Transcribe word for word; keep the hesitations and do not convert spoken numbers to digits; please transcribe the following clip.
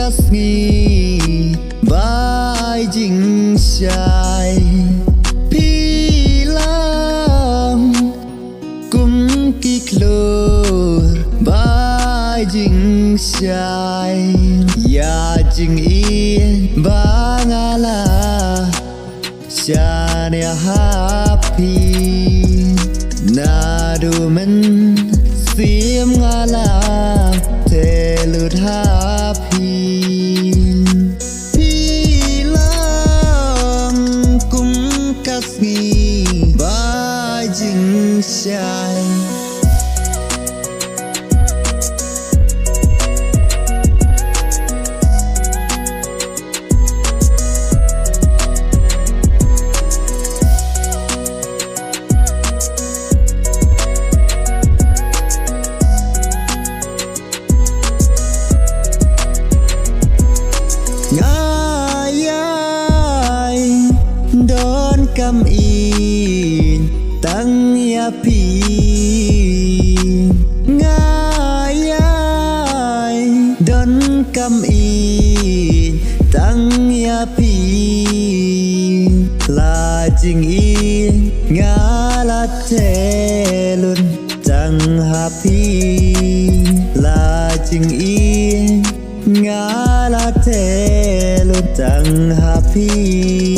ka sngi bai jingshai. Phi long kum ki khlur bai jingshai. Ïa jingïeit ba nga la shaniah ha phi. Naduh mynsiem nga la teh lut ha phi. Phi long kum ka sngi bai jingshai. Nga ïai donkam ïeit tang ïa phi. Nga ïai donkam ïeit tang ïa phi. La jingïeit nga la teh lut tang ha phi. La jingïeit nga la teh lut tang ha phi.